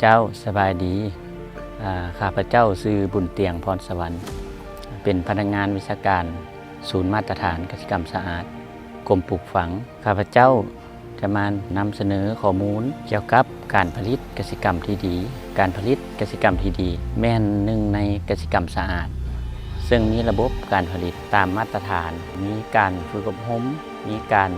ເຈົ້າ ສະບາຍດີ. ອາ ຂ້າພະເຈົ້າຊື່ ບຸນຕຽງ ພອນສະຫວັນ ເປັນພະນັກງານວິຊາການສູນມາດຕະຖານກະສິກຳສະອາດ ກົມປູກຝັງ. ຂ້າພະເຈົ້າຈະມານຳສະເໜີຂໍ້ມູນກ່ຽວກັບການຜະລິດກະສິກຳທີ່ດີ. ການຜະລິດກະສິກຳທີ່ດີ ແມ່ນໜຶ່ງໃນກະສິກຳສະອາດ ເຊິ່ງມີລະບົບການຜະລິດຕາມມາດຕະຖານ, ມີການຝຶກອົບຮົມ, ມີການ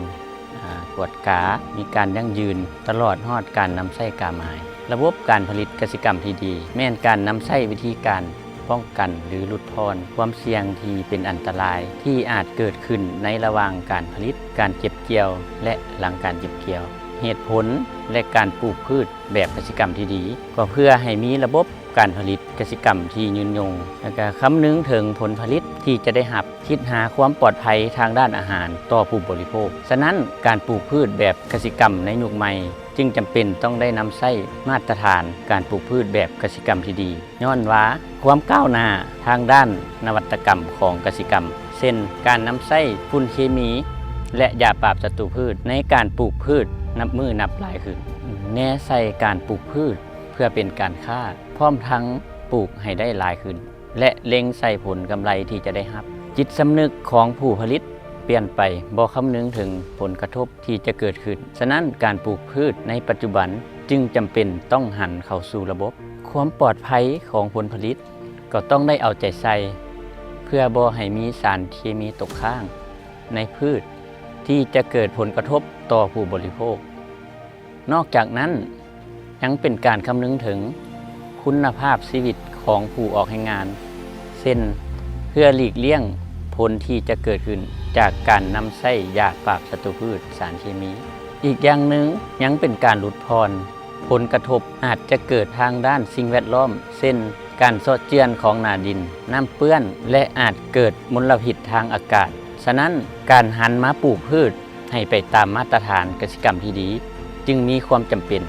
ອາ ກວດກາ, ມີການຢັ້ງຢືນ ຕະຫຼອດຮອດການນຳໃຊ້ກາໝາຍ. ລະບົບການຜະລິດກະສິກຳທີ່ດີ ແມ່ນການນຳໃຊ້ວິທີການປ້ອງກັນ ຫຼື ຫຼຸດຜ່ອນຄວາມສ່ຽງທີ່ເປັນອັນຕະລາຍ ທີ່ອາດເກີດຂຶ້ນໃນລະຫວ່າງການຜະລິດ, ການເກັບກ່ຽວ ແລະ ຫຼັງການເກັບກ່ຽວ. ເຫດຜົນ ແລະ ການປູກພືດແບບກະສິກຳທີ່ດີ ກໍເພື່ອໃຫ້ມີລະບົບການຜະລິດກະສິກຳທີ່ຍືນຍົງ ແລະ ກະຄຳນຶງເຖິງຜົນຜະລິດທີ່ຈະໄດ້ຮັບ. ຄິດຫາຄວາມປອດໄພທາງດ້ານອາຫານຕໍ່ຜູ້ບໍລິໂພກ. ສະນັ້ນ, ການປູກພືດແບບກະສິກຳໃນຍຸກໃໝ່ ຈຶ່ງຈຳເປັນຕ້ອງໄດ້ນຳໃຊ້ມາດຕະຖານການປູກພືດແບບກະສິກຳທີ່ດີ, ຍ້ອນວ່າຄວາມກ້າວໜ້າທາງດ້ານນະວັດຕະກຳຂອງກະສິກຳ ເຊັ່ນ ການນຳໃຊ້ຝຸ່ນເຄມີ ແລະ ຢາປາບສັດຕູພືດໃນການປູກພືດນັບມື້ນັບຫຼາຍຂຶ້ນ, ແນໃສ່ການປູກພືດເພື່ອເປັນການຄ້າ, ພ້ອມທັງປູກໃຫ້ໄດ້ຫຼາຍຂຶ້ນ ແລະ ເລັງໃສ່ຜົນກຳໄລທີ່ຈະໄດ້ຮັບ. ຈິດສຳນຶກຂອງຜູ້ຜະລິດປ່ຽນໄປ, ບໍ່ຄຳນຶງເຖິງຜົນກະທົບທີ່ຈະເກີດຂຶ້ນ. ສະນັ້ນ, ການປູກພືດໃນປັດຈຸບັນຈຶ່ງຈຳເປັນຕ້ອງຫັນເຂົ້າສູ່ລະບົບ. ຄວາມປອດໄພຂອງຜົນຜະລິດກໍຕ້ອງໄດ້ເອົາໃຈໃສ່ ເພື່ອບໍ່ໃຫ້ມີສານເຄມີຕົກຄ້າງໃນພືດ ທີ່ຈະເກີດຜົນກະທົບຕໍ່ຜູ້ບໍລິໂພກ. ນອກຈາກນັ້ນ, ຍັງເປັນການຄຳນຶງເຖິງຄຸນນະພາບຊີວິດຂອງຜູ້ອອກແຮງງານ ເຊັ່ນ ເພື່ອຫຼີກລ້ຽງຜົນທີ່ຈະເກີດຂຶ້ນຈາກການນຳໃຊ້ຢາປາບສັດຕູພືດ, ສານເຄມີ. ອີກຢ່າງໜຶ່ງ, ຍັງເປັນການຫຼຸດຜ່ອນຜົນກະທົບອາດຈະເກີດທາງດ້ານສິ່ງແວດລ້ອມ ເຊັ່ນ ການເຊາະເຈື່ອນຂອງໜ້າດິນ, ນ້ຳເປື້ອນ ແລະ ອາດເກີດມົນລະພິດທາງອາກາດ. ສະນັ້ນ, ການຫັນມາປູກພືດ ໃຫ້ໄປຕາມມາດຕະຖານກະສິກຳທີ່ດີ ຈຶ່ງມີຄວາມຈຳເປັນ.